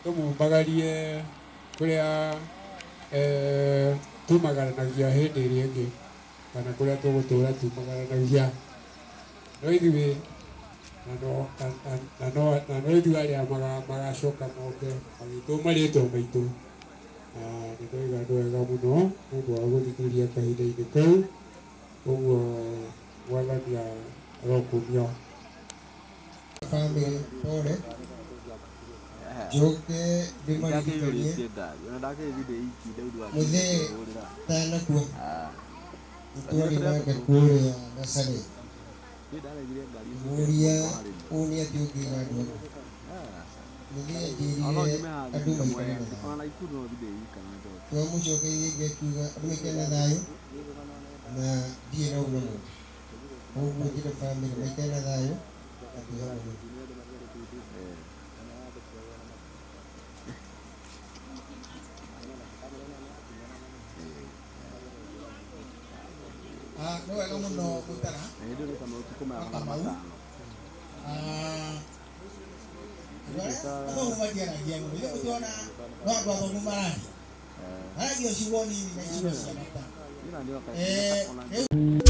Tũmumagarie kũrĩa tumagaranagia hĩndĩ ĩrĩa ĩngĩ kana kũrĩa tũgũtũra tumagaranagia no ithuĩ na no na no na no ithuĩ arĩa magacoka moke magĩtwo marĩtwa maitũ na nĩ ndoiga nĩ wega mũno nĩ ũndũ wa gũthikĩrĩria kahinda-inĩ kau ũguo mwathani arokumio. Bamĩrĩ pole njoke ndĩmaririkanie mũthee tanakua nĩtwarĩ nake kũrĩa nacarĩ ngĩmũria ũũ nĩ atĩ ũngĩra andũ aku mũthee anjĩrire andũ maikare na thayũ twamũcokeirie rĩngĩ akiuga andũ maikare na thayũ na ndirĩ na ũru na mũndũ koguo njĩre bamĩrĩ maikare na thayũ na twĩ hamwe mũno. Ah, nĩ wega mũno mũtara wa Kamau. Ah, andũ arĩa athomu matiaragia mũno ithe mũtiona no andũ athomu mararia maragia ciugo nini na ciugo cia bata. Eh, rĩu